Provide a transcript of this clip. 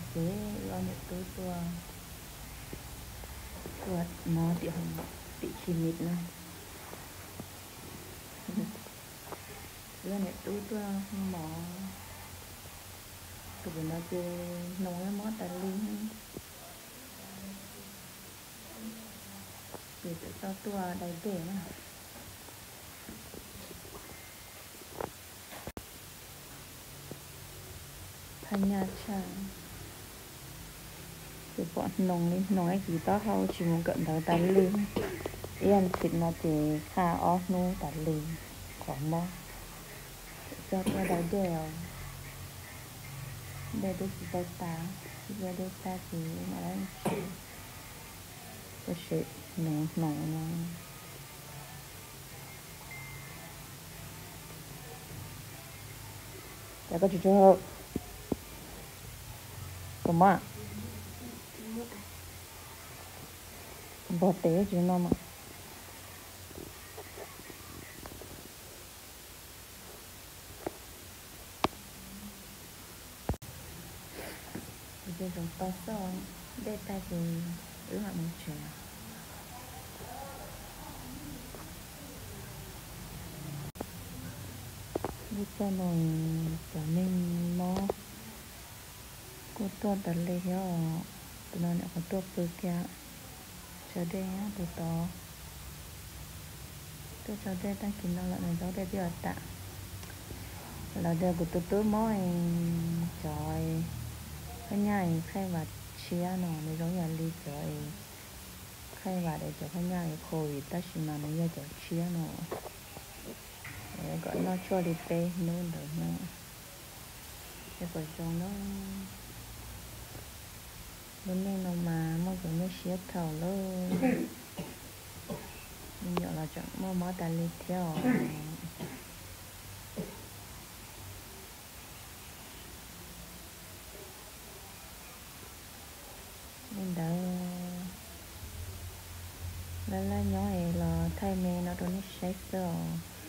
Ces wb ob niam tub tuaj, tuaj no tim, tim khi mis no. Wb ob niam tub tuaj hu mov, tus pem no ces hnoos mob tas li. Ces txawm tau tuaj dai dej na. Thaj nyaj tshaj, ces pom hnoos li hnoos ib kis taub hau tsis mus kawm ntawv tas li. Ib txhis no ces qhaj ob hnub tas li qhov mob. Txawm tau tuaj dai dej os. Dej twb tsis tau tas, tsis tau dej tas ces mam li tuaj seb hnoos hnoos no. Cas koj tsis tsaug hau? Tus mob? Npog tes tsis no mas. Ces tseem tau xauj dej tag ces wb mam mus tsev. Lub caij no cov neeg mob kuj tuaj tas li thiab os. Tus no nyuam qhuav tuaj pw kiag tsaws dej tus tod. Tuaj tsaws dej tag kis no lawm nws zaub dej twb yuav tas. Lawv tias kuv tus tub mob cov phab nyaj es khaij vam tshiab no, nws zoo yam li cov khaij vam es cov phab nyaj es covid tab sis mas nws yog cov tshiab no. Kom noj tshuaj li peb hnub ntawd na. Es puas zoo na. Lub neej no mas muaj kev nyuaj siab dhau lawm. Me nyuam los tseem muaj mob tas li thiab os. Li ntawd, laj laj nyob es los thaij me no rau nej saib xwb os.